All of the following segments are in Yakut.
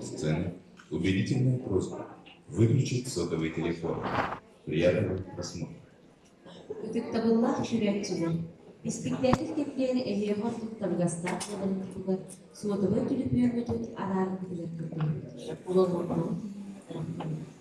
Сцены убедительная просьба выключить сотовый телефон. Приятного просмотра. Ытыктабыллаах көрөөччүлэр, испиктээкил кэнниэр эһиэхэ ордук табыгастаах буоларын туһугар суотабай түлүпүөҥҥүтүн араараргытыгар көрдөһөбүт. Олорбоккоҕут иһин рахмат.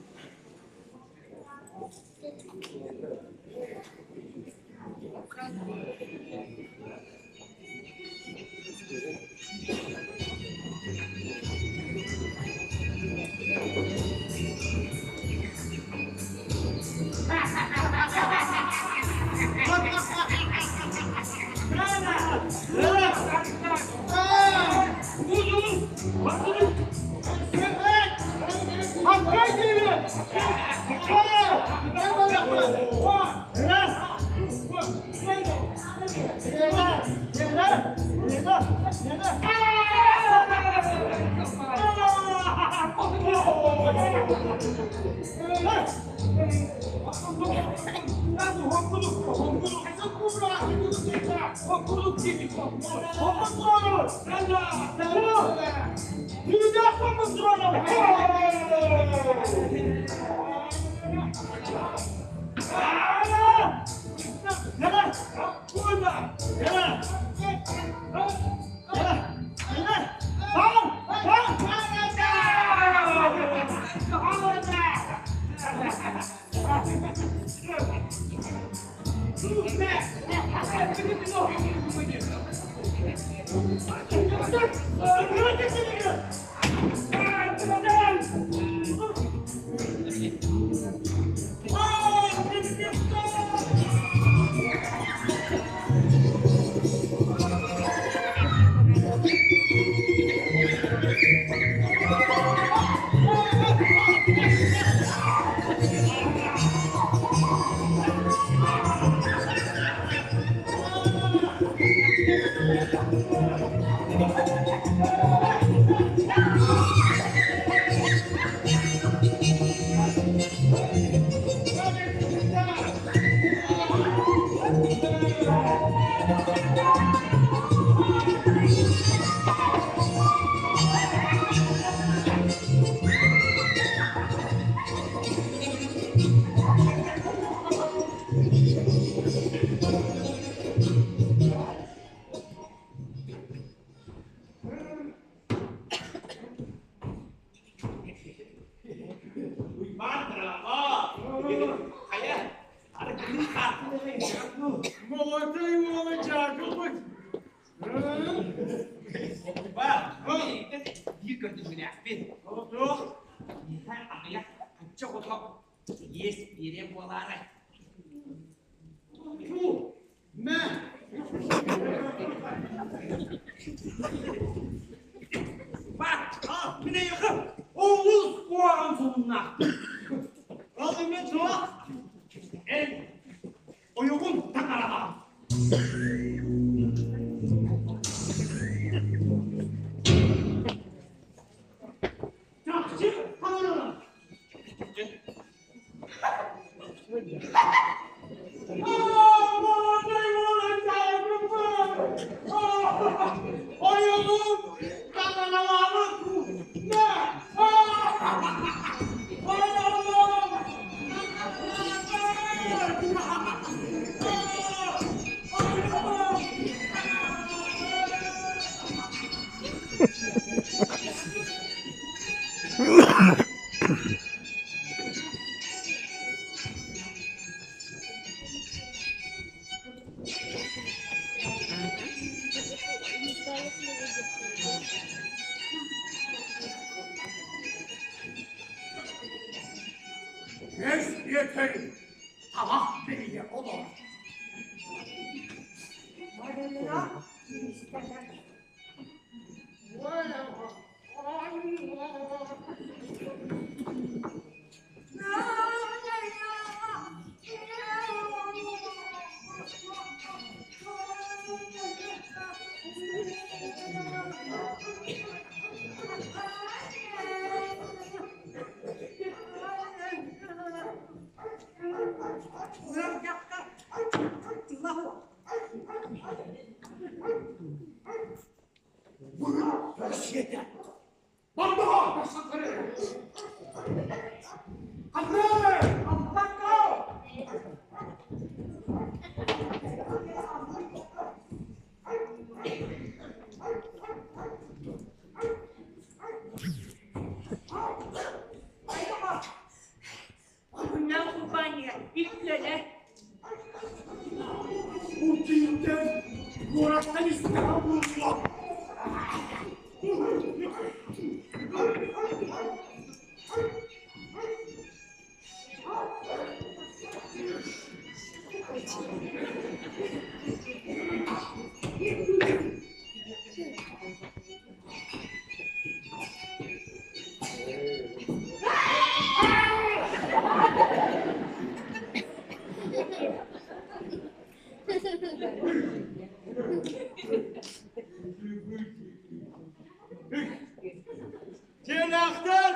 Дьиэлээхтэр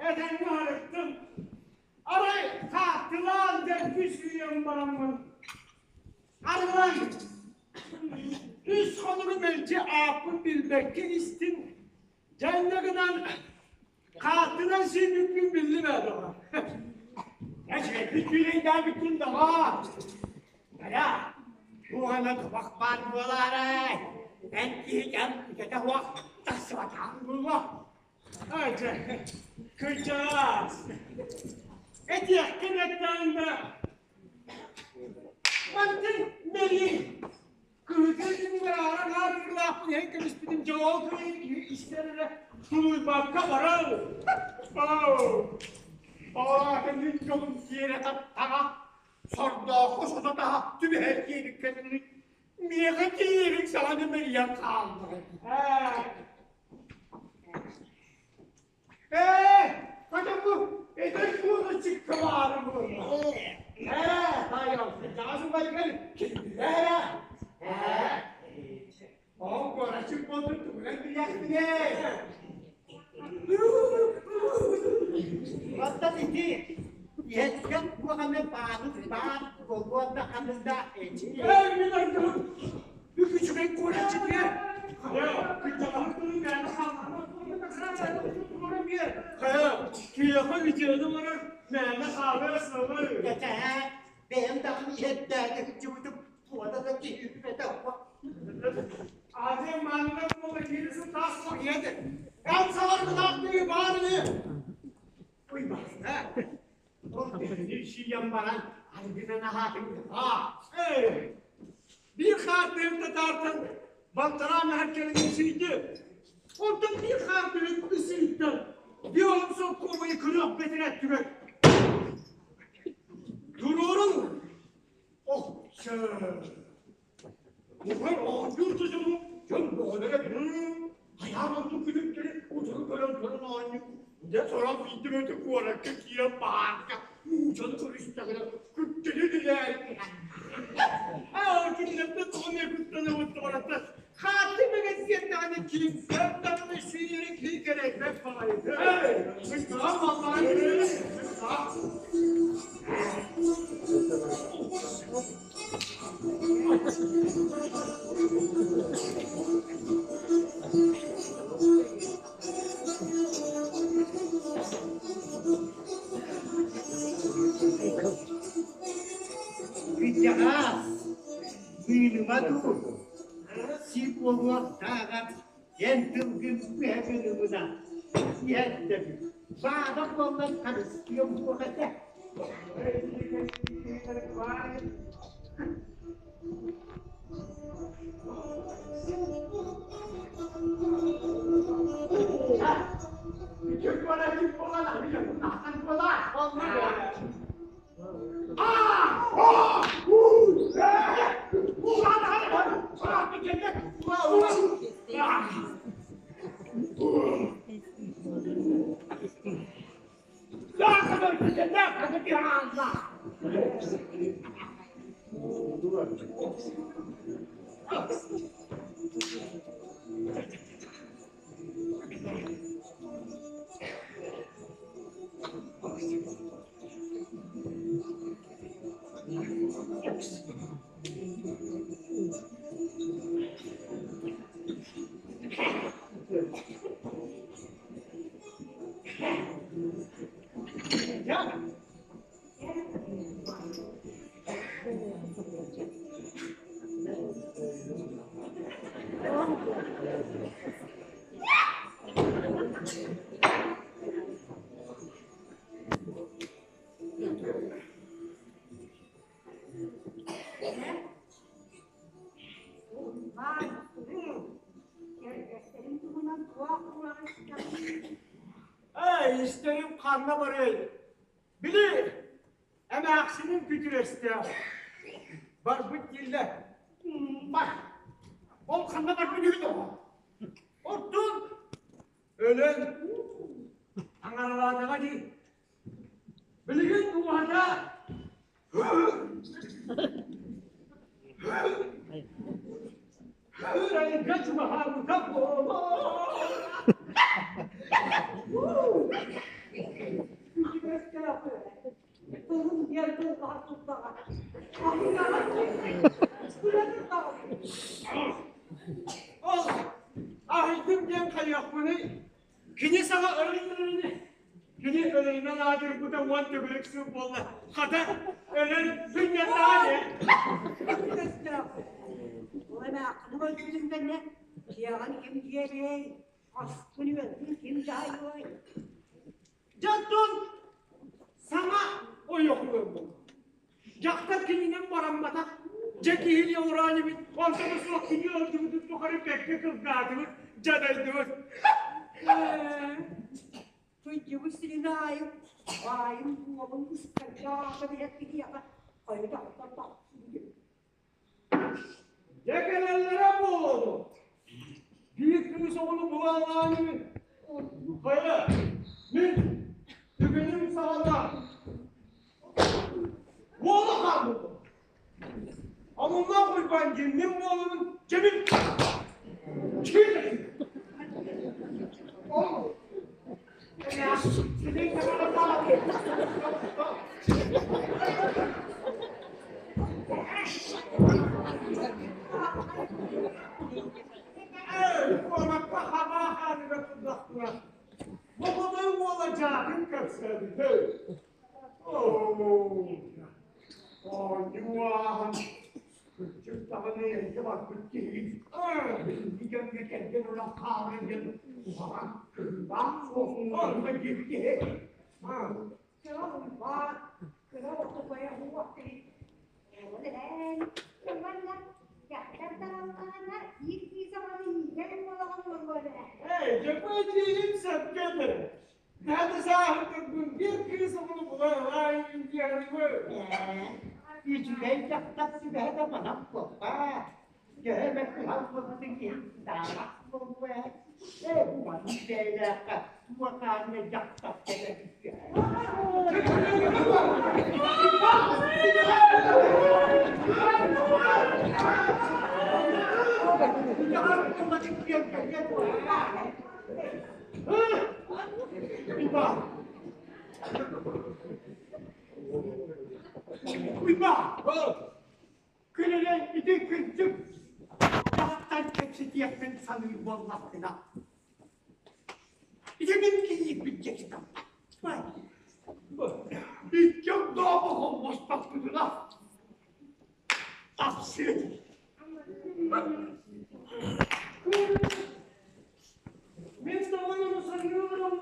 Этэҥҥэ сырыттым. Арай хааттылаан дэлби сүүйэн бараммын арыллан үс хонугу мэлдьи ааппын билбэккэ истим. Дьэ гынан хааттынан сиэбиппин биллим ээ доҕор. Эчэйбит күүлэйдээбиккин доҕоор. Бара, туох эмэ табах баар буолаарай? Эн киһи кэм бүтэтэ суох тахсыбатаҕыҥ буолуо. Кырдьаҕас, этиэххин эттээн да, мантан мэлий, кыһытыы түмүгэр аара наар ыҥыраахпын иһэн кэбиспитим дьоҕол кыайын киһи истэр эрэ тулуйбакка барар. Оо, мин дьолум тиэрэ таптаҕа, сордооххо сото таһа түбэһэр диэбиккэ миэхэ тиийэриҥ саҕана мэлийэн хааллаҕа. Ээ, хотя бу эдэр куолаччыкка баара буолла. Ээ, таайам, кырдьаҕас убайгар киллэрэ. Ээ, ол куораччык буолбут тугунан билиэхпиний? Оттон ити иһэттэн туох эмэ баабыт баар буолуо да ханна да эчи. Ээ, мин аргыһым үчүгэй куораччык биэр. Хайа, кырдьаҕаһым тылын мээнэ хаалларбат Хайа, киһиэхэ үтүөнү оҥорор мээнэ хаалыа суоҕуй. Кэтэһээ, бэйэм даҕаны иһэрдээги сылдьыбытым туода да киһирбэтэх. Азия манна буола киирисин таас суох ийэтэ. Эн саҕаргылаах киһи баар ини. Уйбаста. Ол төһөнү сиэн баран аргынан аһаатыҥ Ээ, биир хаартыһын татаартан балтараа мэһэккэлин сийди. Онтон биир хаартыһын ысыыттан биир солкуобайы күрүөх бэтэрээттүгэр туруорун. Ох, Мухар оонньуур тутулу дьон бөҕөлөрө хайаан онтук күлүктэри утары көрөн туран оонньуу. Дьэ сорох биирдэ куоракка киирэн баарга муучаны көрүстэҕинэ күттүнү билээри Аа кинилэртэн тоҕо эмиэ куттанабыт тоҕоротто хаатты мэгэтиэннэҕинэ кимтэн даҕаны сиири киһи кэрэйбэт баҕайы. Эй, сыттаҕа маллаан сыттаҕа. Кырдьаҕаас, мыыныма дуу, сир буолуохтааҕар эн тылгын быһа гынымына, иһэрдэбин. Баабах буоллар харыстыам суох этэ. Эй, истэрим ханна барый? Били, эмээхсинин күтүрэстэ. Барбыт дииллэр. Бар. ханна барбыт үһү тоҕо? Оттон өлөн таҥаралаатаҕа дии. Билигин дууһата Ырайга чугаһаабыта буолуо. Тылым диэн тыллаһар турдаҕа. Ол аһыйдым диэн хайыахпыный? Кини саҥа ырыынырыны кини өлөрүнэн аатырбыта уон төгүрүк сыл буолла. Хата, өлөн сынньатаа дии. Ол эмээххини өлбүтүн кэннэ дьиэҕин ким дьиэлиэй, аскын үөлгүн ким дьаһайыай? Дьонтон саҥа ойох ылыммыт. Дьахтар кининэн барамматах. Дьэ киһини ураан эбит, онтон суох кини ордубутун тухары бэккэ кылгаатыбыт, дьадайдыбыт. Сылдьыбыт сирин аайы баайын буолун ыстардаата билэр киһиэхэ хайдахтар тахсыы. Дьэ кэлэллэрэ буолуо. Биир кыыс оҕону булаалаан хайа, мин түгэним саҕана уола хаалбытым. Омуннаах Уйбаан диэн мин буоламмын дьэбин Ол Бободой уола дьаатын көрсөбүтэ. Оонньуу Кырдьык даҕаны эргэ барбыт киһи билиҥҥи кэмҥэ кэргэн ылан хаалар диэн куһаҕан кыһыылаах суох онно диэбит киһи. Кыра Уйбаан, кыра ортопойа уох киһи. Ол эһээн, уонна дьахтар тараллаҕына биир киис оҕону иитэр буолаҕын буолуо ээ. Эй, дьэпэдьиийим сөпкө этэр. Наада сааһырдырбын биир кыыс оҕону булан ылаайын диэҕинибэ. Үчүгэй дьахтар сүбэһэ манан буолбат. Төһө эмэ кыһалҕабытын киһи даалах буолуо ээ. Ээ, бу маннык бэйэлээххэ туох аанньа дьахтар кэлэ Уйбаан! Күнүнэн ити кырдьык дьахтар кэпсэтиэхпин саныыр буоллахпына ити мин кийииппин дьэкитам. Икки огдообо холбоспоппутуна тахсыа Мин даҕаны саныырым,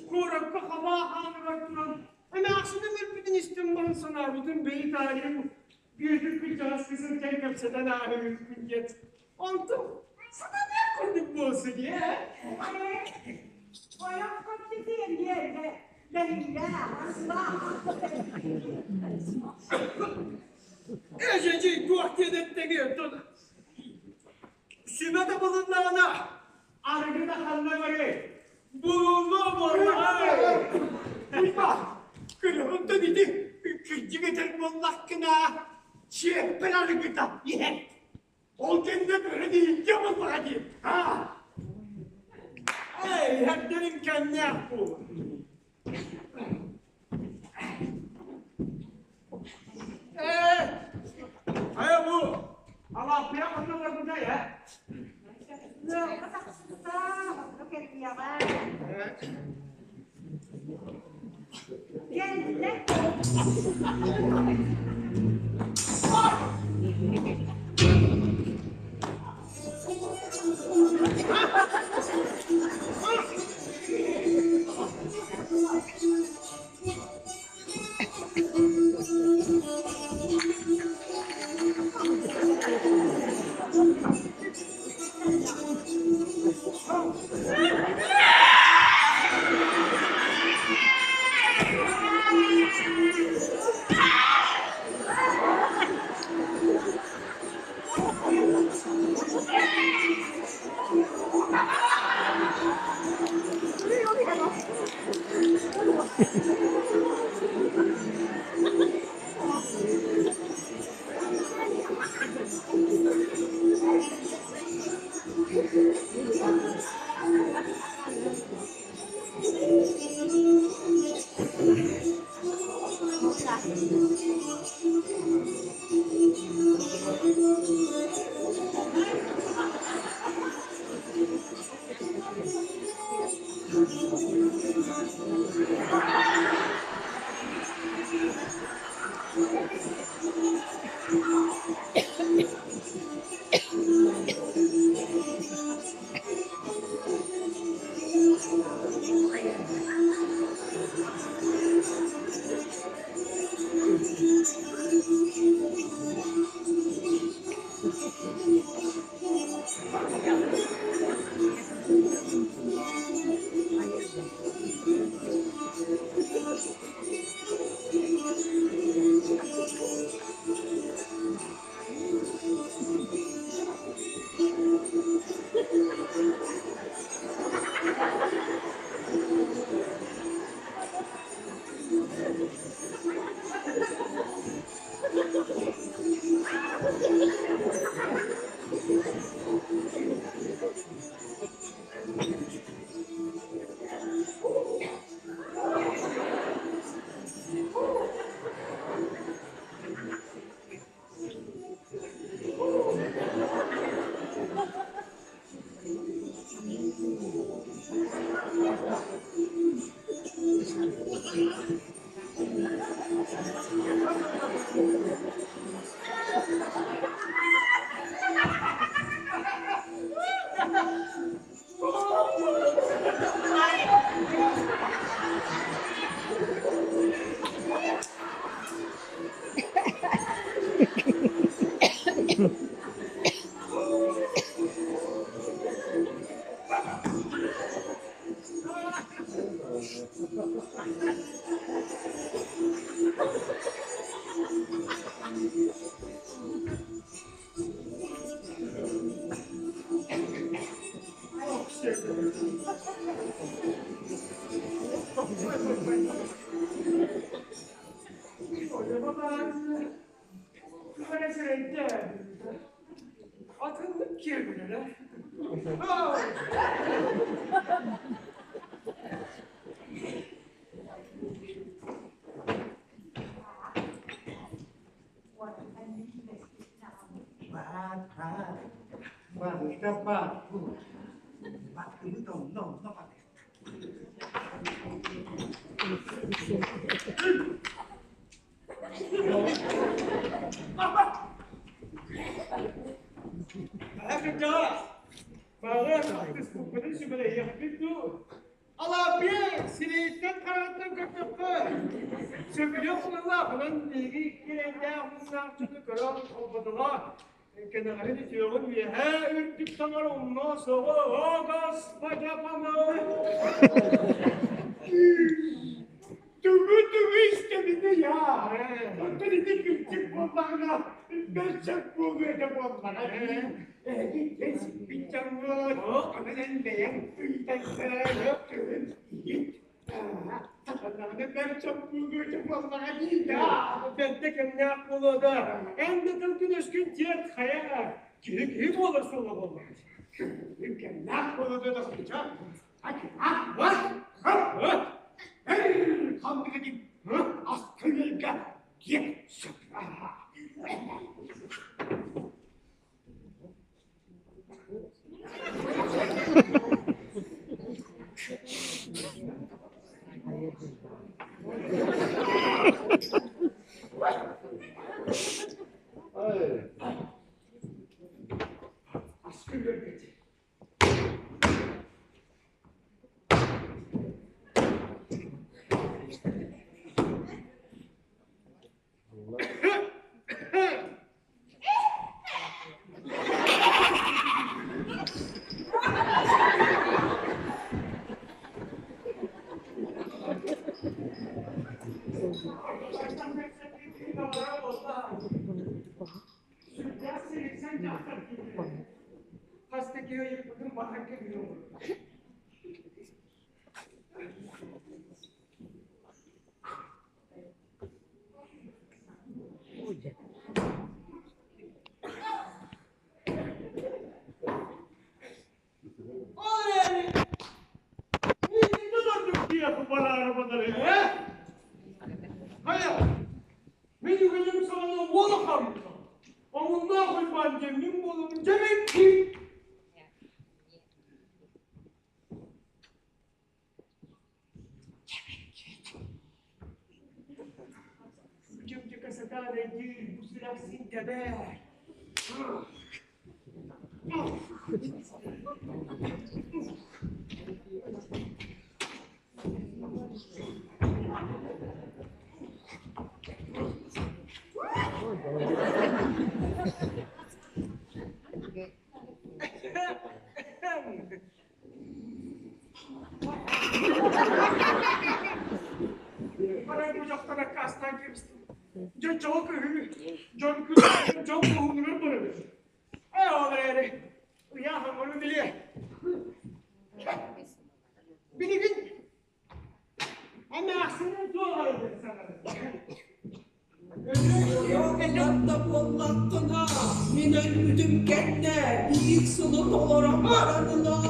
куоракка хабаа хааныгар туран, эмээхсиним өлбүтүн истэн баран санаабытым бэйи таайым Бүөтүр кырдьаҕас кысын кэм кэпсэтэн ааһыгыппын диэн. Онтум сатаныах курдук буолсу дии, ээ? Ойох кэпсэтиэн диэргэ бэһиллээх, аслаах. Эдьэдьий туох диэн эттэҥий оттон Сүбэ да булуннаҕына, арыгы да ханна барыай? Булуллуо буоллаҕай! Уйбаан, кырыһынтан ити кырдьык этэр буоллаххына, чиэппэр арыгыта иһэр. Ол кэннэ көрөн иһирдьэ буоллаҕа дии, аа? Эй, иһэрдэрин кэннээх буолуо. Ээ, хайа бу, Алааппыйа ханна барбытай, ээ? Ыалга тахсыбыта, онно кэлиэҕэ. Кэллэ. Тугу-тугу истэбиний я? Оттон ити кырдьык буоллаҕына, бэрсэк буолуо этэ буоллаҕа дии. Эһиги кэспит дьоҥҥут, онон эн бэйэҥ ыйтан көрөн иһит. Сатанаҕына бэрсэк буолуо этэ буоллаҕа дии да. Бэрдэ кэмнээх буолуо да, эн да тылгын-өскүн тиэрт хайа, киһи киһи буолар суола буоллаҕа. Кэмнээх буолуо да тохтуча. Арай бу дьахтар аккаастаан кэбистим. Дьэ дьол кыһыы, дьон күлүүтүн дьол куһуҥнугар барабын. Ээ ол эрээри, ыйаах оҥору билиэ. Билигин эмээхсинин туох эрэ санарым. Өлөр да буоллаххына, мин өлбүтүм кэннэ биир сылы толорон баран ылаар.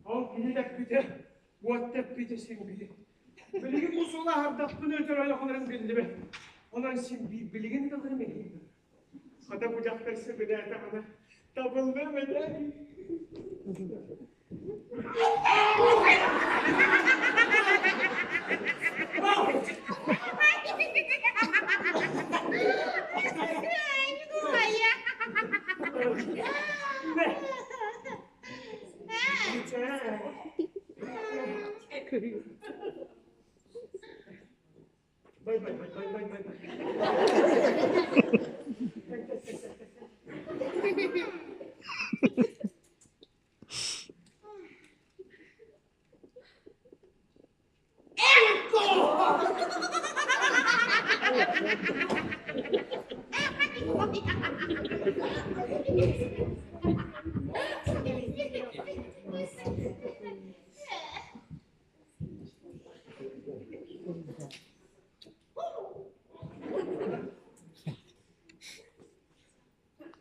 Ол кини тэппитэ, уот тэппитэ син биир. Билигин бу суол аһардахпына өтөр ойохолорум биллибэт. Онон син биир билигин ыларым эһиги. Хата бу дьахтар сөбүлээтэҕинэ табыллыам этэ. Bay bay bay bay bay bay.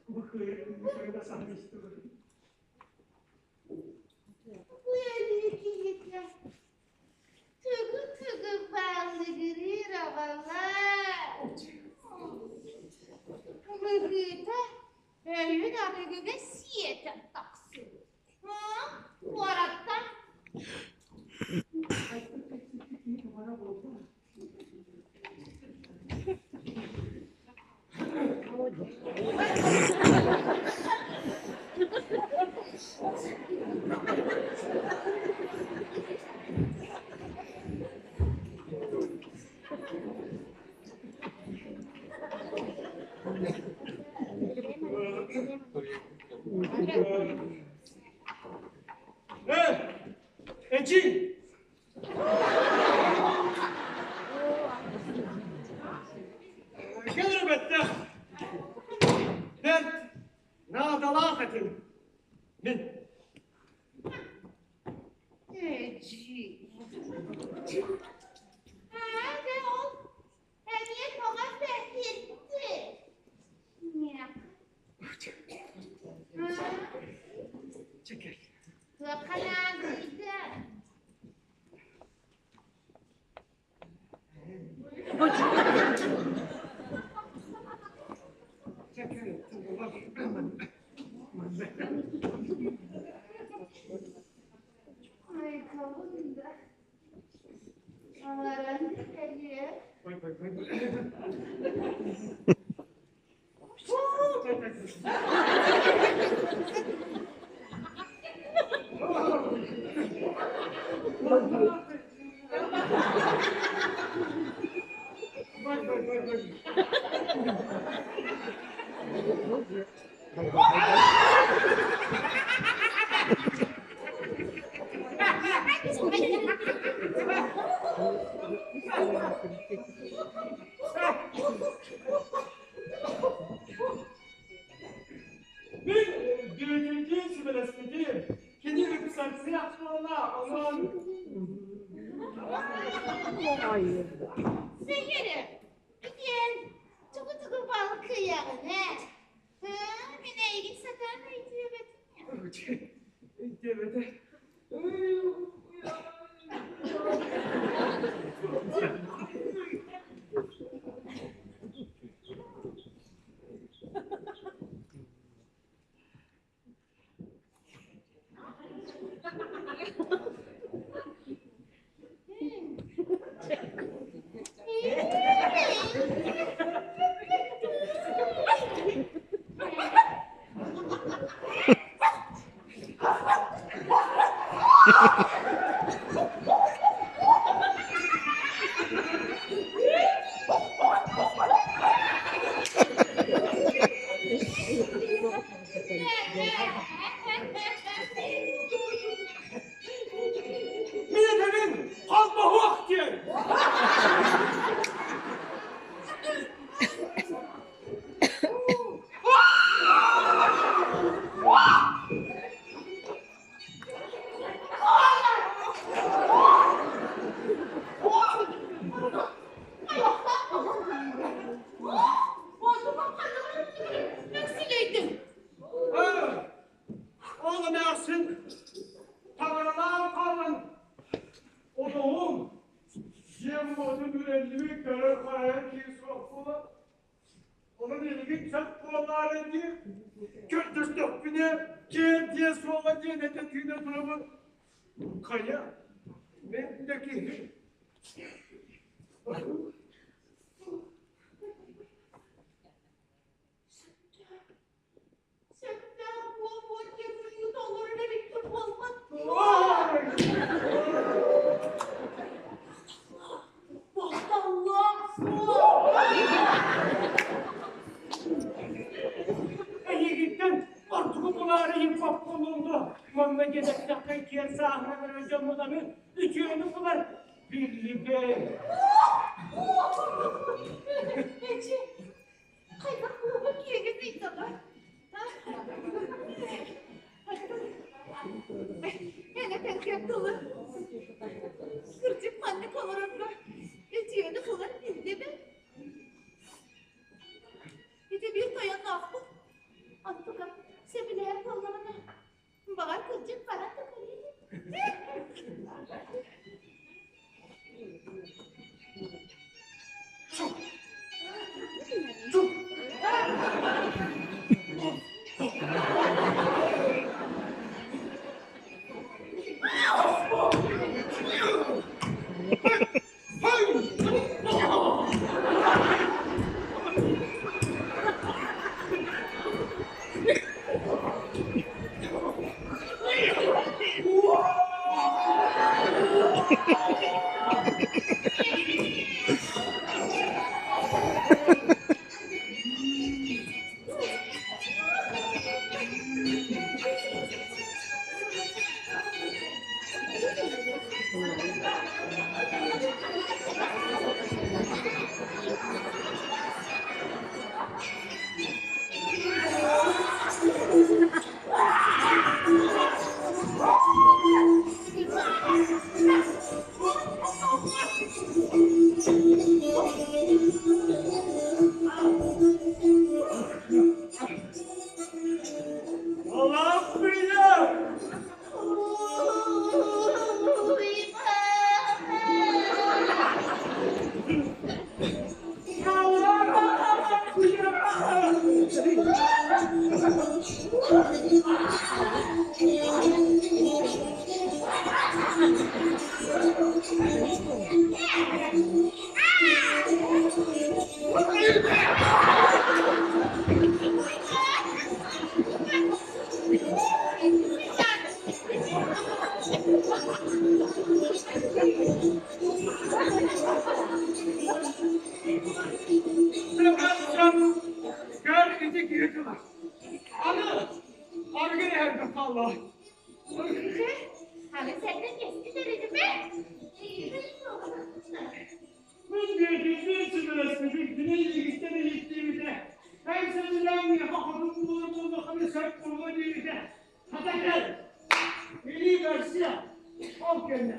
Бу Тугу-тугу бааллыгырыыр аҕалар. Быһыыта, өйүн арыгыга сиэтэн тахсыбыт. Куораттан Э, эдьиий! Кэл эрэ бэттэх. Бэрт наадалаах этим. Мин. Эдьиий. Аа, дьэ ол эмиэ тоҕо бэһирди? Чекер. Туохха наадыйда? Айкабын да. Аларан кэлиэ. Мин Бүөтүрдүүн сүбэлэспитим. Кини репутация ахсаана онон Сыһыры, итиэн тугу-тугу балкыйаҕын ээ? Мин эйигин сатаан өйдүөбэтим. Өйдүөбэтэ. Көннүбүт көрөр-харайар киһи суох буолан, онон эйигин сөп буолаары диэн көрдөстөхпүнэ, киэр диэ суоҕа диэн этэ-тыына турабын. Хайа, мен да киһи. Сөптөөх буолуон диэн быһыыта олорор эбиккин буолбат Батталлаах суох! Эйигиттэн ордугу булаары иһин манна диэтэхтэххэ киэр сааһынан эрэ дьоммутаны үтүөнү булар биллибэт. Эчи, хайдах буолба киэҥэ сыйтаҕа? Эн этэргэр дылы, кырдьык маннык олорорго үтүөнү булар биллибэт. Ити биир тойонноохпут. Онтука сөбүлэһэр буоллаҕына, баҕар кырдьык баран да көрүө. Алааппыйа! Gör ити киһи тыла. Аны арыгы иһэргэ хаалла. Аны сэргэ кэспит эридимэ. Мин диэки сүбэлэспитим, кини илиигиттэн иликтиибитэ. Эн сөбүлээн миэхэ хотун буолар буоллаххына сөп буолуо диэбитэ. Хата кэл! Илии Гарсия! Ол кэннэ.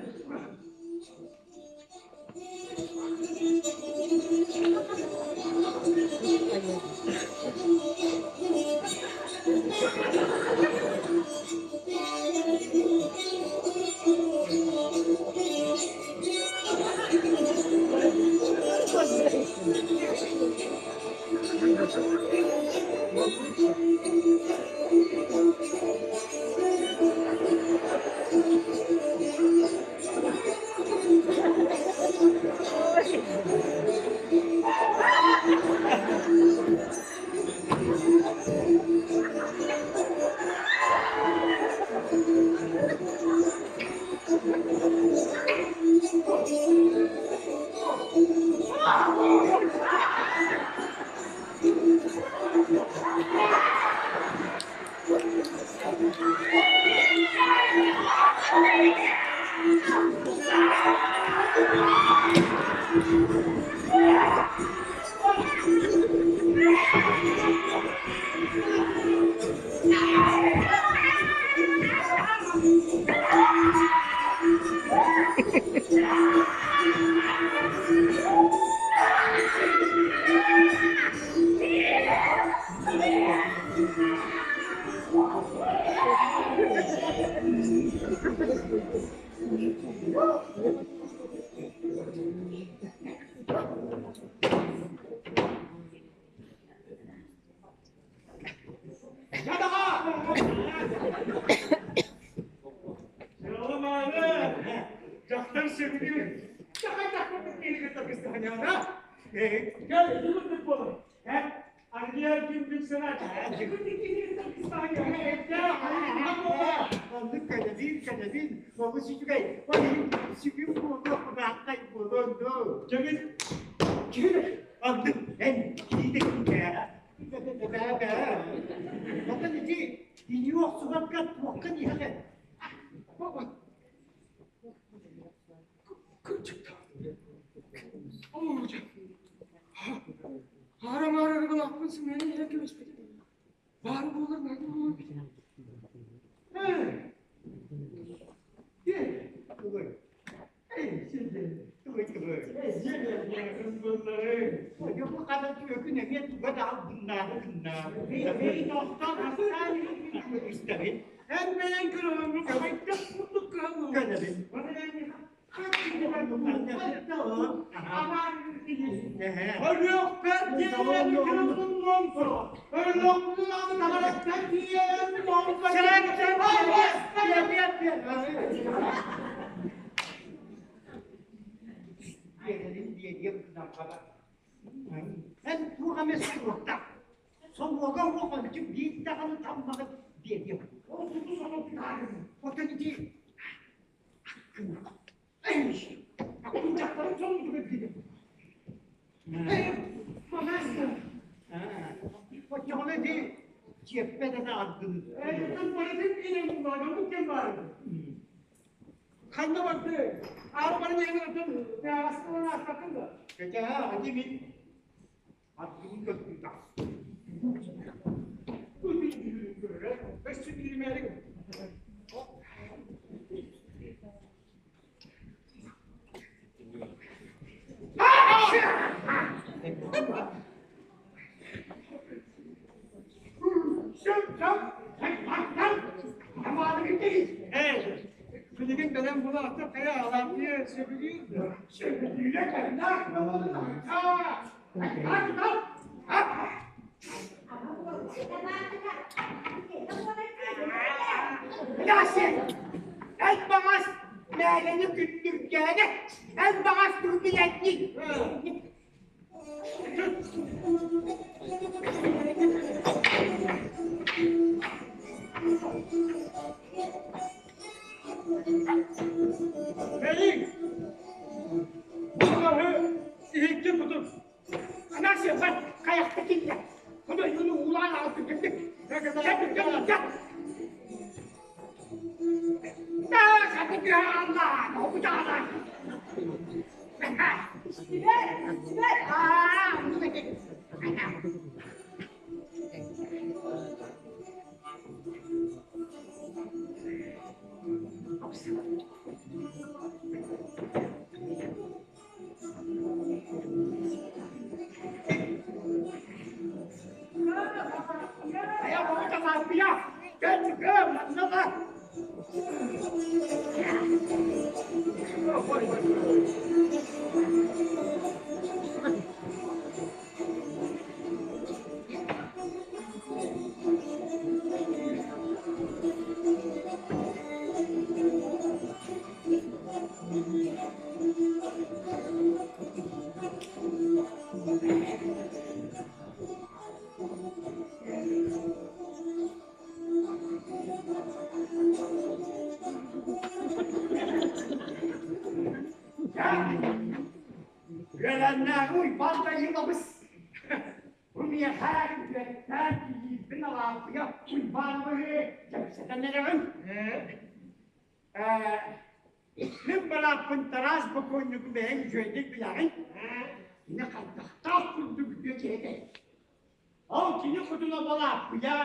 Кэл, ити буолар. Оннук кэлэбин, кэлэбин, олус үчүгэй. Ол иһин сүгүн буолуох, кыбааххай буолуон дуу. Дьэгин, Оннук эн киитэ киитэ. Бээ-бээ. Оттон ити илии охсуһарга туохха диэхэ? Аара-маара арыгылаахпын сымыйаны иһэн кэбиспитим. Баар буолар наада буолуо эбит. Бу хата түөкүн эмиэ туга да албыннаабы гыннаабы. Истэбин. Эн бэйэҥ көрөҕүҥ хайдах курдук кыһаллыбын. Көнөбүн. Өлүөхпэр диэри кырыллыммын Өлүөхпүн таҥараттан тиийэн Эн туох эмэ суруктаах. Сомуога уох биир даҕаны таммаҕын биэриэм. Оттон ити Оччоҕуна ити чиэппэ да ардын. Ханна барды? Аара баран иһэн атын астынан аастаккын да? Кэтэһэ, ати мин ардыбын көрдүүтэх. Өссө кииримээри Билигин бэлэм булаата хайа алааппыйа сөбүлүүр Сөбүлүүрэ кэннэ Ясен, эн баҕас мээлэни күндүргээнэ, эн баҕас тугу билэнний? Бэйиҥ! Бу маһы иһикки кутун Анасия, бар, хайахта киллэ. Хоно юну уулаан аҕалсын кэлдик. Кэлдик, Үөлэннээҕи Уйбаан Даниловыс бу миэхэ үөттээн кийииппин Алааппыйа Уйбаановыһы кэпсэтэн эрэҕин. Мин бырааппын Тараас бокуонньугу бэйэҥ үчүгэйдик билэҕин. Кини хайдахтаах курдук үтүө киһи этэй. Ол кини хотуна Балааппыйа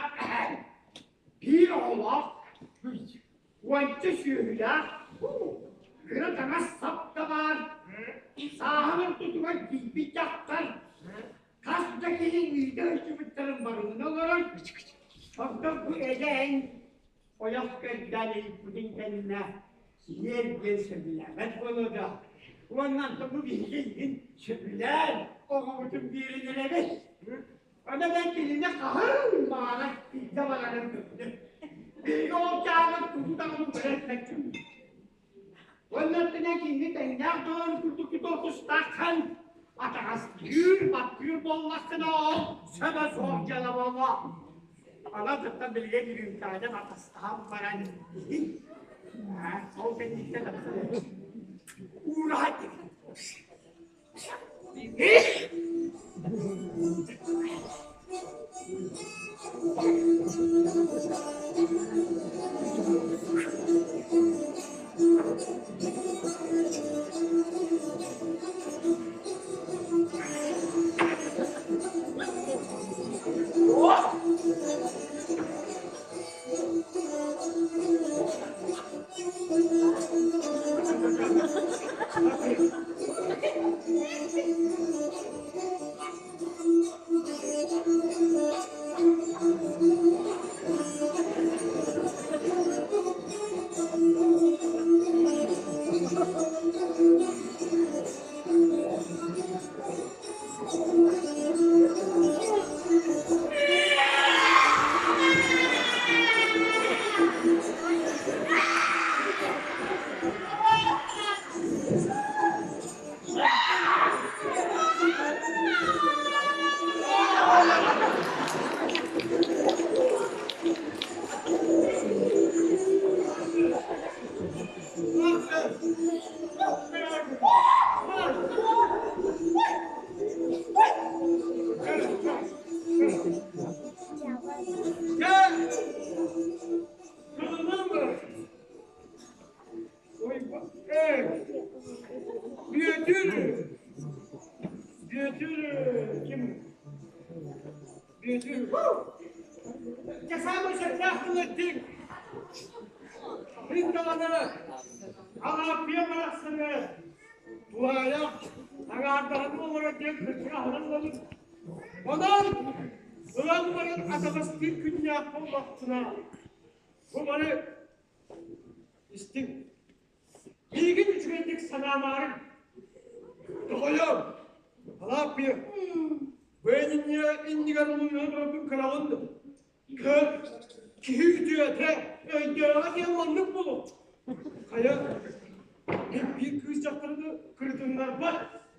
биир оҕолоох, уонча сүөһүлээх, кыра таҥас сап да баар, сааһын ортотугар тиийбит дьахтар, хас да киһи ыыта сылдьыбыттарын барыларын олорон, онтон бу эдэ эн ойох көрдөөн ыйыппытын кэннэ сиэр диэн сөбүлээбэт буолуо да уонна онтон бу биһиги иһин сөбүлээн оҕобутун биэрэн эрэбит. Онон эн кинини хаһан баҕарар илдьэ барарын көрдүм. Биһиги ол чааҕын тугу даҕаны көрөр Уонна өттүнэн кинини тэҥнээх доҕор курдук тутуох тустааххын. Атаҕастыыр, баттыыр буоллаххына ол сөбө суох дьыала буолуо. Онон кытта билигин үрүүмкэҕинэн атастаһан баран иһин. Ол кэнниттэн уураһа Бүөтүр! Бүөтүр ким? Бүөтүр. Дьэ саамай сөптөөх тыл эттиҥ. Мин даҕаны Алааппыйа барахсаны туһаайах аҥаардаһан олорор диэн кырдьык аһынан ылабын. Онон ылан баран атаҕастыыр күннээх буоллахпына, бу бары истиҥ. Миигин үчүгэйдик санаамаарыҥ. Тоҕойом, Алааппыйа, бу инньэ иннигэр улуйан турарбын көрөҕүн дуо? Көр, киһи үтүөтэ, өйдөөҕө диэн маннык буолуо. Хайа, мин биир кыыс дьахтарыны кырытыннарбат,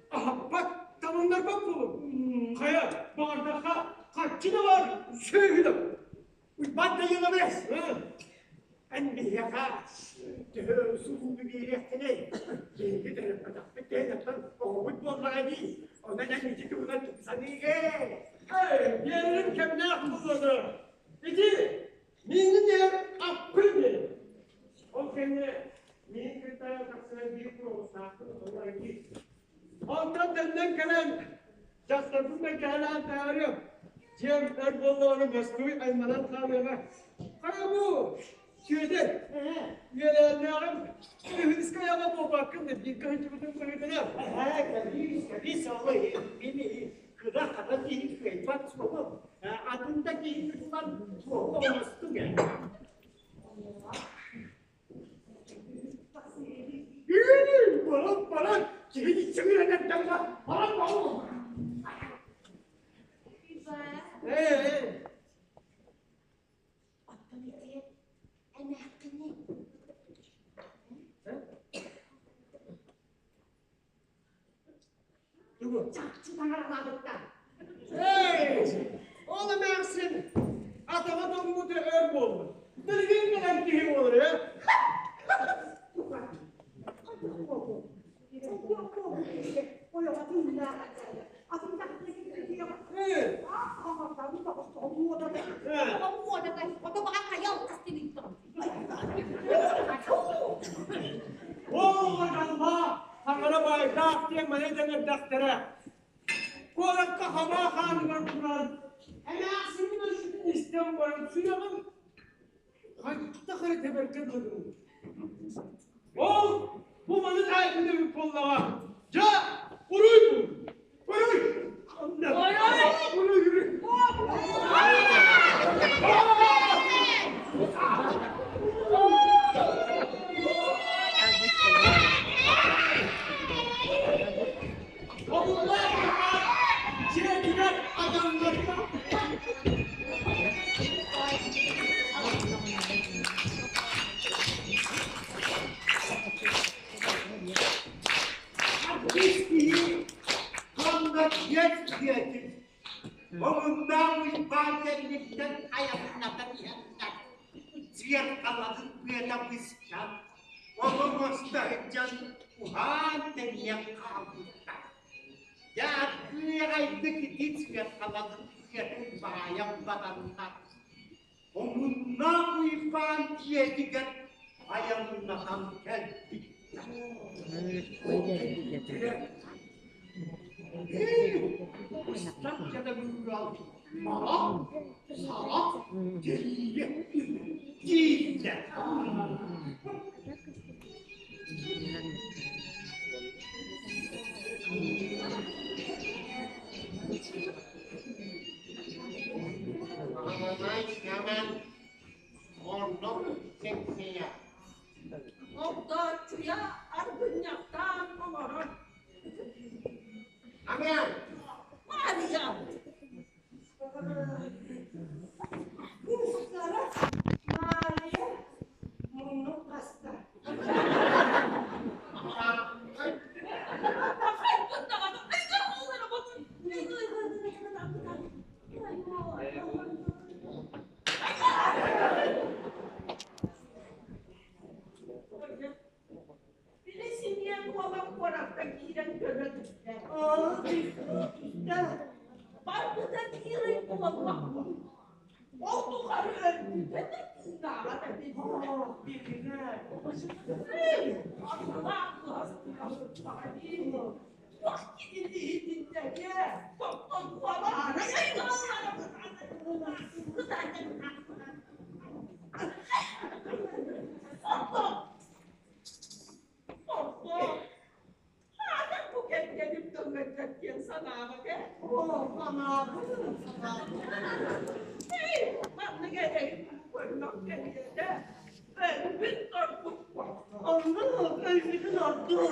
аһаппат, таҥыннарбат буолуом. Хайа, баҕардахха, харчы да баар, сүөһү да. Уйбаан Данилович, эн биһиэхэ төһө сулууну биэриэххиний? Биһиги төрөппөтөхпүт диэн оттон оҕобут буоллаҕа дии. Онон эн ити туһунан тупсаныыгын. Биэрэрим кэмнээх буоллаҕа. Ити миигин иһэр аппын диэн. Ол кэннэ миигин кытта тахсыһан биир куруостаахпын олорор дии. Онтон төннөн кэлэн дьахтарбын бэргэһэлээн таһаарыам. Дьиэм өр буоллаҕына бостуой айманан хаалыаҕа. Хайа бу, Сүөдэр, үөлээннээҕим үһүскэ айаҕа буолбаккын да бииргэ сылдьыбытым быһыытынан. Эһээ, кэбиис, кэбиис, ол мин кыра хата киһи кыайбат суоҕум. Атын да киһи тутулан суоҕу оҥостуҥ ээ. Баран, баран, киһини чөҥүрэнэр дьоҥҥо баран баҕар. Ээ, Оттон ити эмээххини Тугу? Чахчы таҥаралаабыттар. Эй, ол эмээхсин атаҕа тоҥмута өр буолла. Билигин кэлэн киһи буолар ээ. Таҥара баайдаах диэн маны дэнэрдэхтэрэ. Куоракка хабаа хааныгар туран, эмээхсинин өссүтүн истэн баран сүрэҕим хайдах эрэ тэбэргэ дылы. Ол бу маны таайбыт эбит буоллаҕа. Дьэ, уруй бу! Уруй! Уруй! Уруй! Дьиэтигэр адамнарга Артист киһи Лэппиэс дьиэтин Омуннаах Уйбаан кэнниттэн айаннатан иһэннэр, сыарҕаларын быата быстан, олоҕосто сылдьан уһаан-тэнийэн хаалбыттар. Дьэ, аргыаҕайдык ити сыарҕаларын быатын баайан бараннар, Омуннаах Уйбаан дьиэтигэр айаннатан кэлбиттэр. Ыстапчада быырал марат, сарат, дьэлийэ дииллэр. Огдооччуйа аргынньахтаан олорор. Маарыйа! Кыыстара Маарыйа муннун хаста. Хахайбын даҕаны Били симиэн уола куоракка киирэн көрө түстэ. Барбыта биир ый буоллахпын. Ол тухары өлбүтэ да тыынааҕа да биллибэт. Аргылаах кыһастыга Туох киһини иһитиннэриэ, тохтон куолаара Аата бу кэргэним тылларгар диэн санаабат ээ. Оо, санаабын, санаабын. Эй, маннык эрэйим көрмөх кэриэтэ. Өлбүт ордукпун. Оннук өлбүтүн ордук.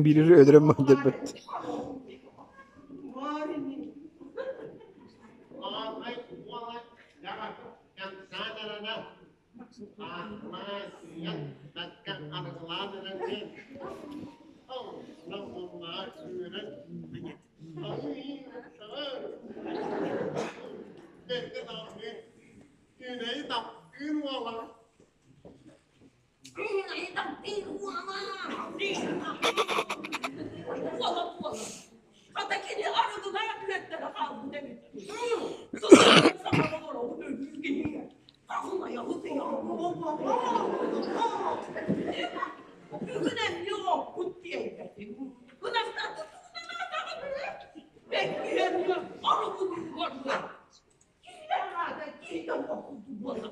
Биири өлөрөн мындырбыт. Хата кини арыгылаах үөттэрэ хаалбыт эбит. Сылтан саҥа олоробут өлүү киһигэ. Бүгүн эмиэ оппут тиэйбэтим. Ынахтарбыт Бэккиһэн арыгылыыллар. Киһи аата киһи буолла.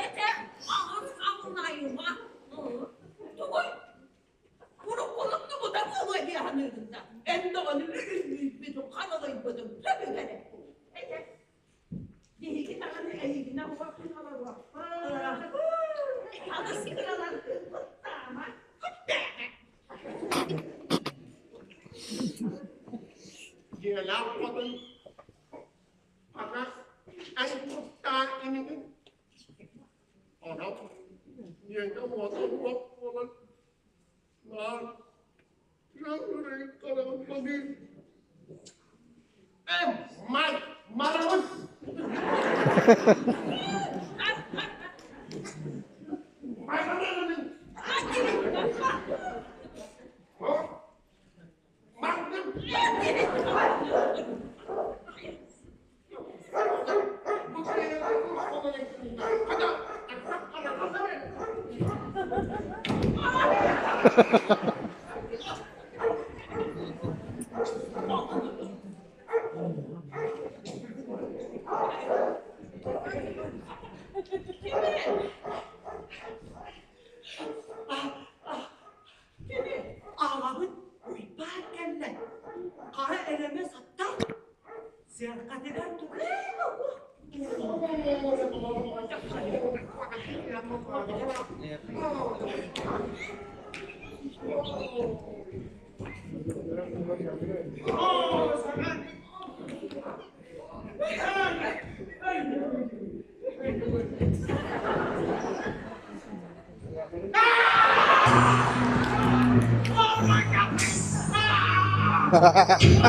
Этэ аҕыс аҕынайыма. Тугуй? Уруккулуктубута буолуо дии саныыгын да, эн даҕаны үлүннүүппүтүн, ханалыйбытын сөбүгэрэ. Этэ, биһиги даҕаны эйигинэ уһаппын олоруохпут. Аҕыс кыраларгын куттаама. Кини аҕабыт Уйбаан кэллэ. Хара элэмэ саттар. Сыарҕатыгар Attention.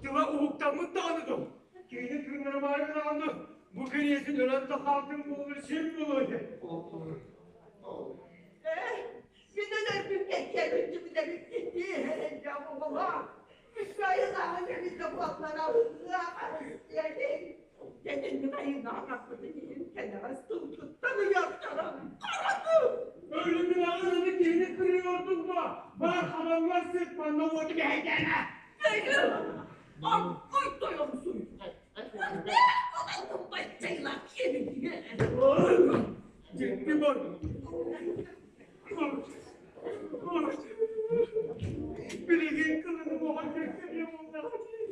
Тыла уһуктаммыт даҕаны дуу? Киһини тыыннарымаары гынаҕын бу кэриэтин өлөн да хаалтын буолар сир буолуо этэ. Мин өлөрбүн Өлүмүн аҕын киһини кырыйордук ба, бар хабаллар сыт манна уоту бэһэйдээнэ. Дьикти бар. Билигин кылыны оҕо кэккэлиэ буоллаҕа дии.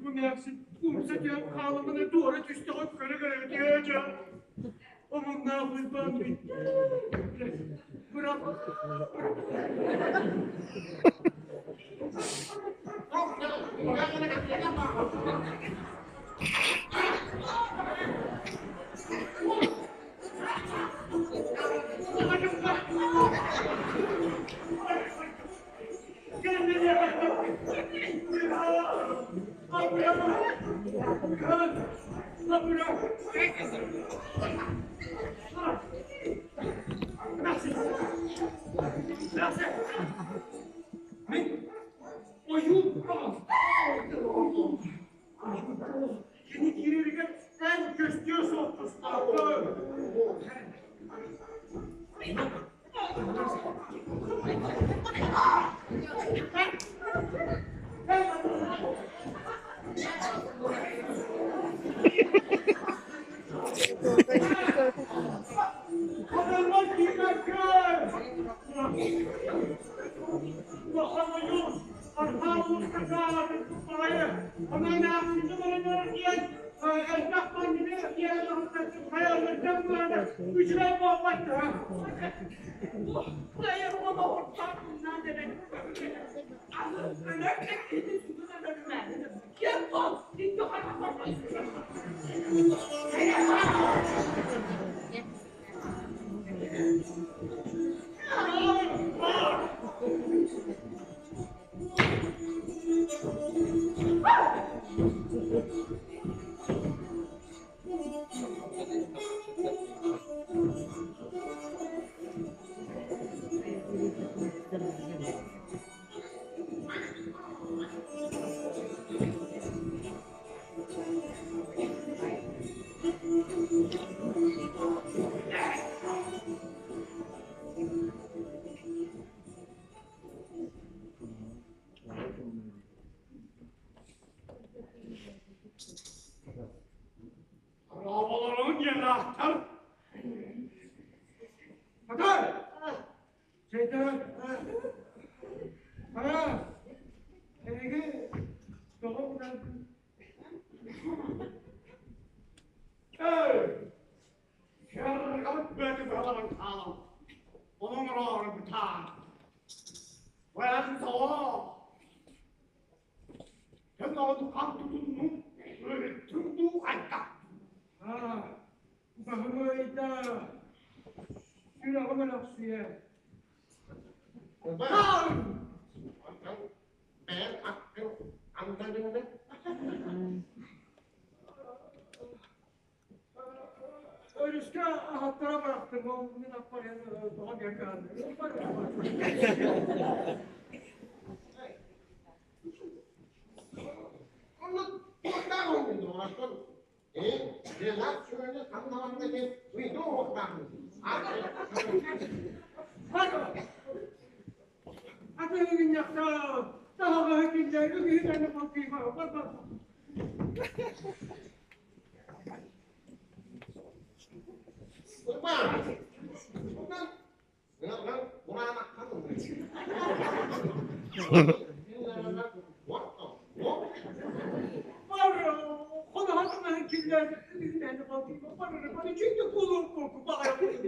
Бу мээксин умса диэн хаалымына туора түстэҕэ көрө-көрө дьэ. Омуннаах Уйбаан бүттэ. Бырах. Кини киирэригэр эн көстүө суох тустааххын. Adamlar киирбэккэ! Дьахтар! Хатар! Чэйдэр! Хара! Эһиги тоҕо Эй! Сыарҕабыт бөтө быһаларын хаалан, онон ороору бытаан. Байан тоҕо! Тымныгын хам тутуннум, өрүттүҥ дуу хайдах? Баһылайда сүрэҕим өлөхсүйэ. Бэйэҥ аккын андарыҥны. Өрүскэ аһаттара бырахтым, ол мин аппар тоҕо диэн Онно туохтаах оҥордун Э, дела сүөһүнү ханналанна диэн ыйытыы оҥоруохтаахпын. Атыыгынньахта таһаҕаһы киллэр үгүһү холкуйма бар бар. Уйбаан, онон ыаллар кураанаххан Бар хоноһон киллэр үгүһү холкуйма бар бар үчүгэй кулук курку баҕайы.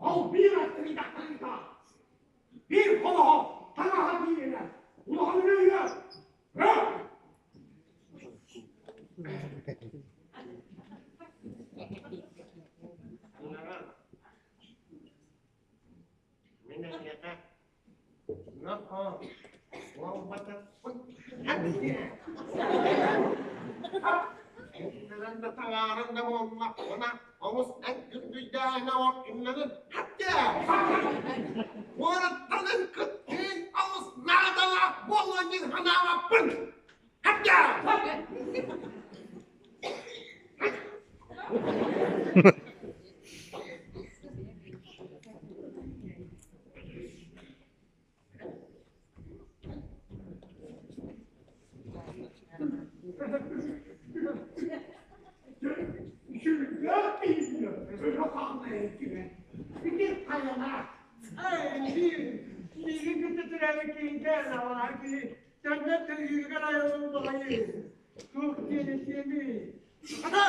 Ол биир аттыгыйдахтарыыта биир холоһо таҥаһа бииринэ улахан үлэ Мин эйиэхэ нохоо буолбатахпын Иннэрэн да таҥааран да буоллахпына олус эн күргүйдээһинэ от иннэнин хатта Куораттанын кыттыын олус наадалаах буолуо диэн санаабаппын хатта Миигин кытта төрөөбүт киһиҥкэ наҕалаан киһи төннөн төлүүрүгэр айыллыбыт баҕайы. Туох диэн этиэмий? Хата!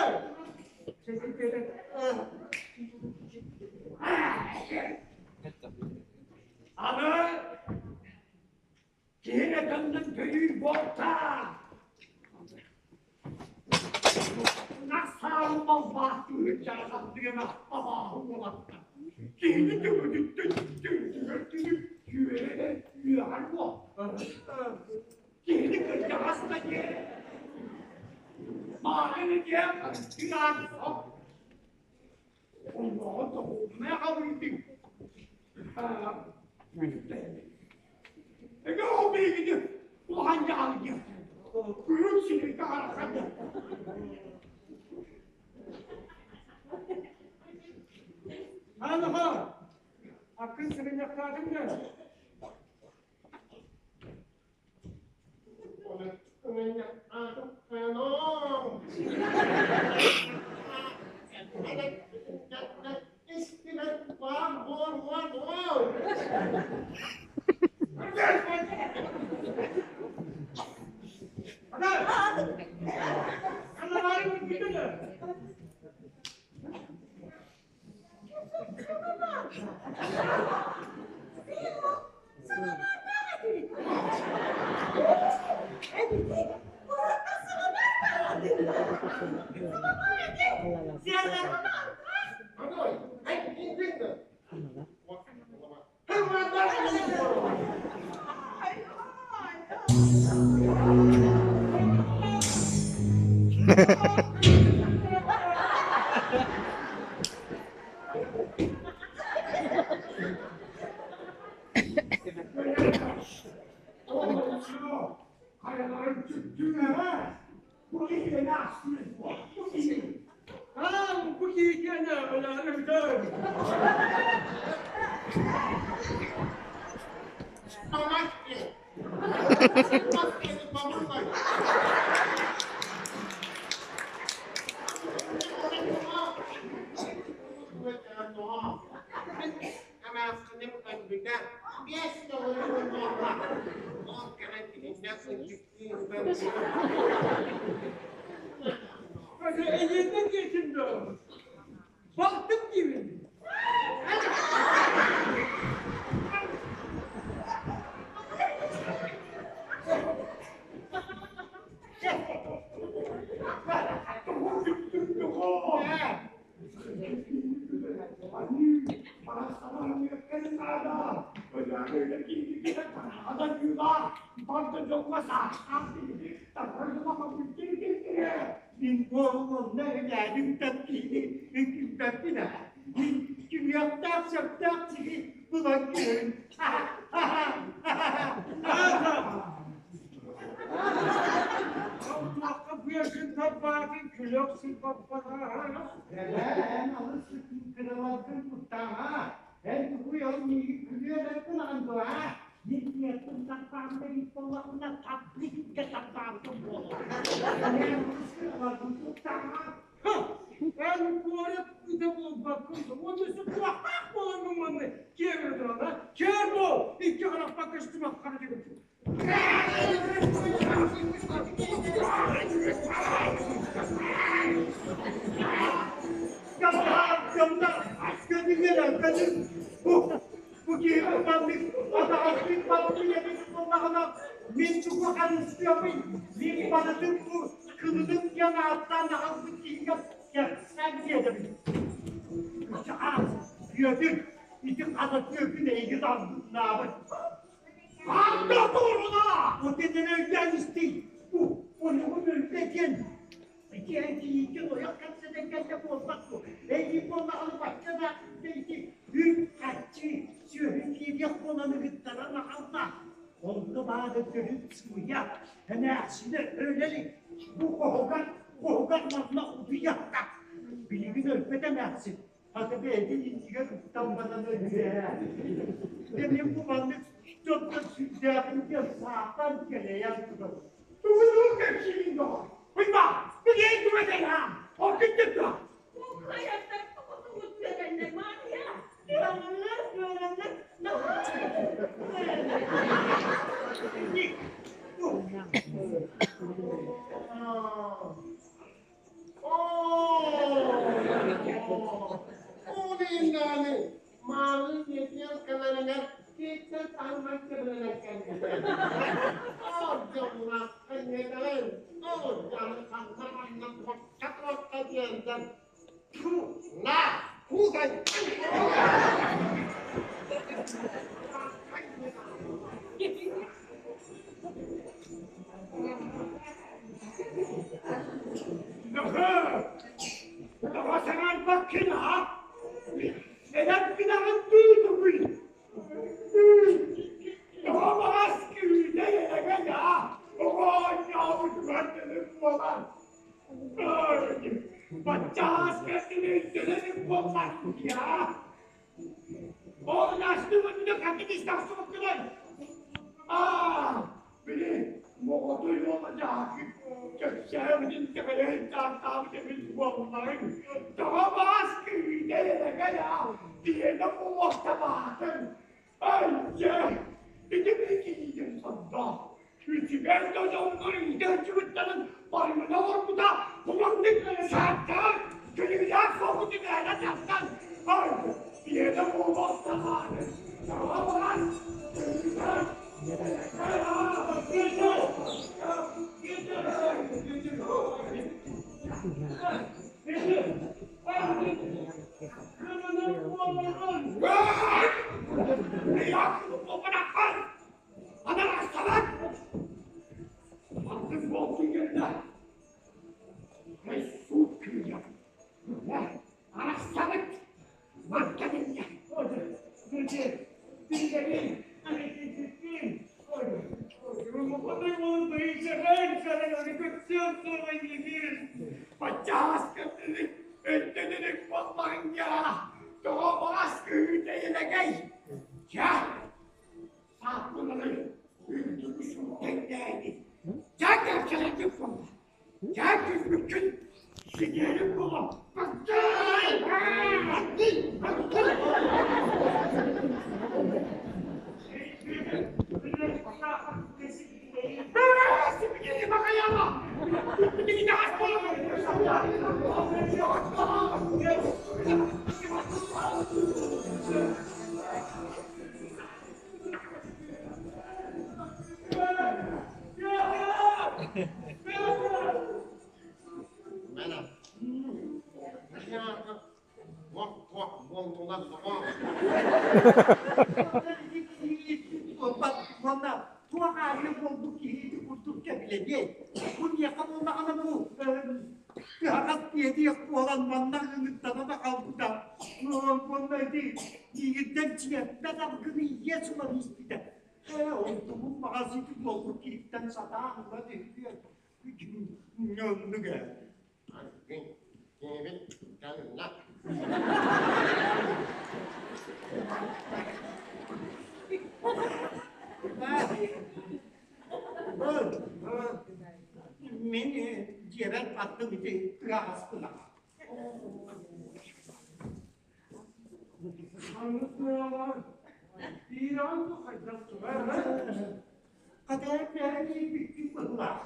Аны киһи төннөн төлүүр буолтаа. Насаал балбаахтыыр чарахаттыгана абааһы уолатта. Киһини төбөтүттэн төрдүгэр түнүк түөрэ үөҕэр буол. Киһини кырдьаҕас да диэн. Мааны диэн тыаан соп. Оннооҕо тоҕуумна аҕалыытыҥ. Эгэ ол биһигини улахан дьаһал диэн. Күрүк сиргэ арахсан Анаха, аккын сыгынньахтаатыҥ да? Эмээхсиним өлбүтэ биэс төгүрүк буолла. Ол кэнэн итиннэ Эйиэнэ диэтим дуо? Балтым диибин. Мин буолуонна үлээбин киһини үҥкүппэппин ээ. Мин кимиэхтээх сөптөөх сири булан көрүн. Туохха быатын тарбаатын күлүк сыппаппана. Эн алыс кыраларгын куттаама. Эн тугуй ол миигин күлүө гынаҕын дуо, аа? Мин тиэртин тарбаамта эбит буоллахпына табликка тарбаабытым буолуо. Эн алыс кыраларгын куттаама. Эн куорат ыта буолбаккын уонна туохтаах буолан манны киэр туран, а? Киэр буол! Икки харахпа көстүмэххэ дигин. Бу киһи маннык атаҕастыыр балтын эбит буоллаҕына, мин тугу харыстыамый, мин барытын бу кылыным диэн ааттаан аҕалбыт киһигэ кэпсээн биэрэбин. Бүөтүр, ити хата түөкүн эйигин албыннаабыт. Анда туруна! Вот это өйдөөн истий. Ону өлбө диэн ити кийиитин ойох кэпсэтэн кэллэ буолбат дуо? Эйигин буоллаҕына бачча да ити үп-харчы сүөһү киириэх буолан ыгыттаран аҕалла. Онно баара төрүт сымыйа, эмээхсинэ өлө илик. Бу хоһугар, хоһугар манна утуйахта. Билигин өлбөт эмээхсин. Хата бэйэтин иннигэр ыттамматан өлүө. Дьэ мин бу маннык дьонтон сүрдээҕин диэн саатан кэлэйэн турабын. Тугу тугу кэпсиигин доҕор? Уйба, билиэн түбэтэн аа, ол киттик дуо? Хайаттар тугу тугу түөрэннэр Мария? Түөрэннэр, түөрэннэр, наһаа түөрэннэр. Ол иһин маалы дьиэтигэр кэлэригэр киэттэн таһыммат кэбилэнэр кэлбитэ. Ол дьоннооххо ньиэтэҕин, ол дьону ханна-ханна туохха-туохха тиэрдэн тьфу, на, кудай! Тоҕо саҥарбаккын аа? Эдэр гынаҕын дуу тугуй? Тоҕо баҕас күүтэ элэгэй аа? Оҕо оонньообутугар дылы буолан. Баччаас кэскили өйдөнөр буоллар аа? Ол настыбытыны хатык истахсыбыккынан. Аа, били моҕотой уола дьаакып кэпсээбитин кэбэйэн тааттаабыт эбит буолларыҥ. Тоҕо баас күүтэ элэгэй аа, диэнэ буолуохтабаатын. Ай, дьэ, ити били киһитин сордоох. Үчүгэй да дьоҥҥор иитээччибиттэрин барыгына олорбута куманнык сааттаан, күлүүлээх соҕутун ээлэ тахсан, ай, биэдэ буолуохтаҕааны, саҥа баран, Чэ, сааппынары үрдүк сүрдэҥҥэ. Мэнэ. Туох буоллулар доҕоор? Уонна туох аанньа буолбут киһи курдук кэбилэниэй. Бу миэхэ буоллаҕына бу тыһаҕас тиэтиэх буолан манна ыҥыттана да хаалбыта. Уонна ити миигиттэн чиэппэт алгыны ийэ сылан испитэ. Ээ, онтубун баҕас ити буолбут киһиттэн сатаан ыла түһүө. Оннук ээ. Киһибит дьаҥна. Мин дьиэбэр аттым ити тыаҕаспына. Ханнык мыалар Иран хайдах турар Хата бэйи быһылаах.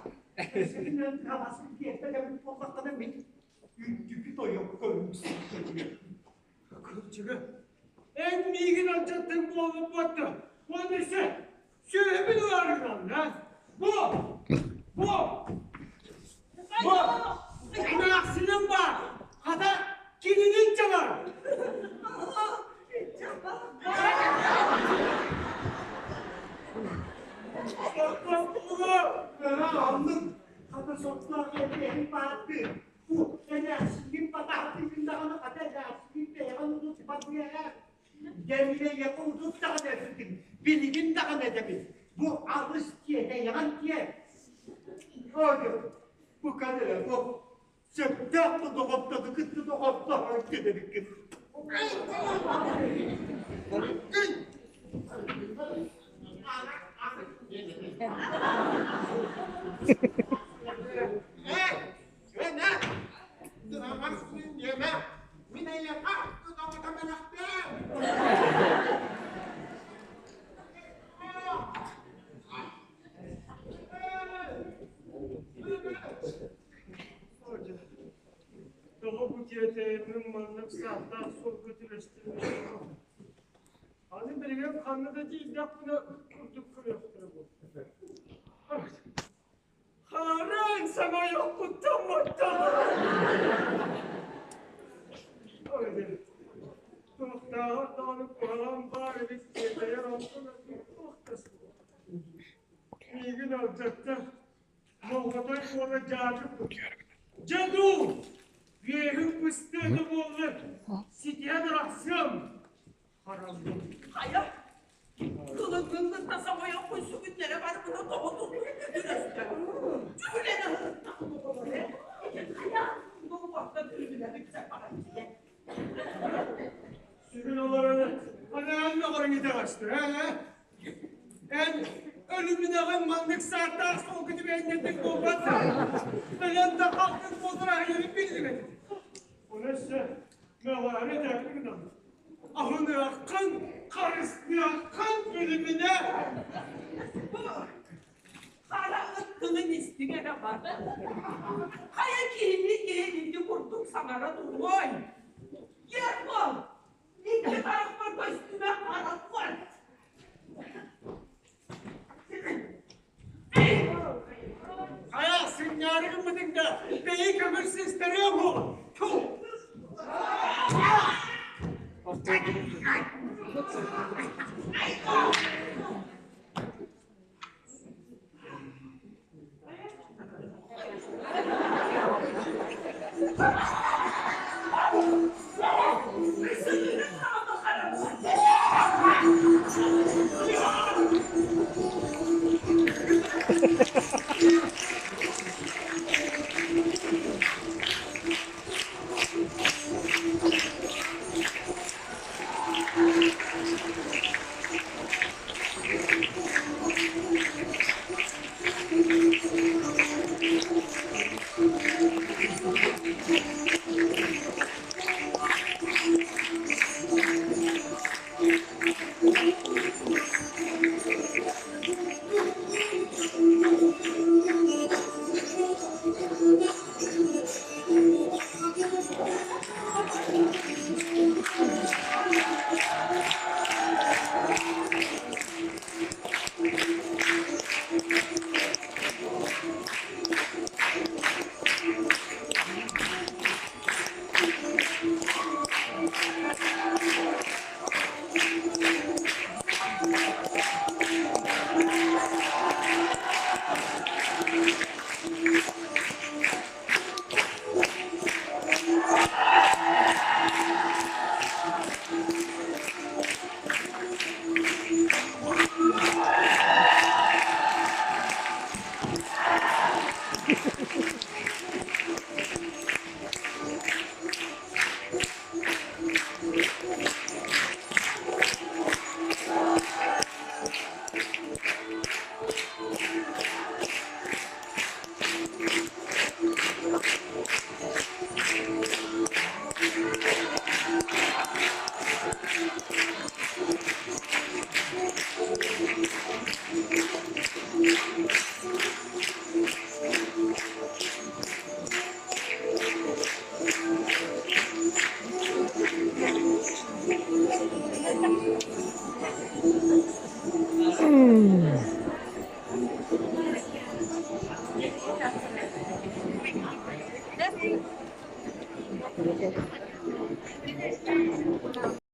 Синен тыаҕасын тиэртэлэбит буоллаххына мин үрдүкү тойокко үҥсүктэтигэр. Кырдьыга, эн миигин алдьаттыҥ буолбут Уонна өссө сүөһүбүн ылаарыгын, а? Бу! Бу! Бу! Эмээхсиним баар! Хата, кинини дьабар! Оннук хата соттоох эбиэһин бааттыы. Бу эмээхсиним батаһытыгын даҕаны хата эмээхсиним бэйэҕин утуппатыа. Дэмилэйэҕэ утут даҕаны эппитим, билигин даҕаны этэбин. Бу алыс тиэтэйэҕин тиэ. Оҕо, бу кэлэрэ бу сөптөөх да доҕордону кытта доҕордоһон кэлэргин. Мин эйиэхэ тутабытаманахтаан! Тоҕо бу тиэтэйэммин маннык сааттаах суолга түбэстим? Аны билигин ханна да тиийдэхпинэ курдук көрүөхтэрэ буолла. Хаарыан саҥа ойохпуттан Туохтааҕар даҕаны куһаҕан баар эбит тиэтэйэр онтон туох да суох. Миигин алдьатта, Моҕотой уола дьаадьык Дьэ дуу, үөһүм быстыа да буоллар, ситиһэн арахсыам. Хараллым. Хайа, кылыҥҥын кытта соҥойоххун сүгүннэрэ барбыта тоҕо туллубут Дьүһүлэн аһыттах оҕолор ээ. Хайа, буолбакка түрүбүнэ баран дьиэ. Сүгүн олорон анаан мөҕөрүҥ итэҕэстэр, ээ? Эн өлүмүнэҕин маннык сааттаах суолга түбэһиннэрдик буолбат да, өлөн да халкын буоллар аһыйарын биллибэт. Ону өссө мөҕөөрү этээри гынан, аһыныаххын, харыстыаххын билиминэ. Хара ыттылын истиҥ эрэ бар. Хайа киһини киһи курдук саҥара туруой? Ербол, икки харахпар көстүмэ харахпар. Хайа, сынньаары гыммытыҥ да, бэйи көмүс систэриэ буол. Ту!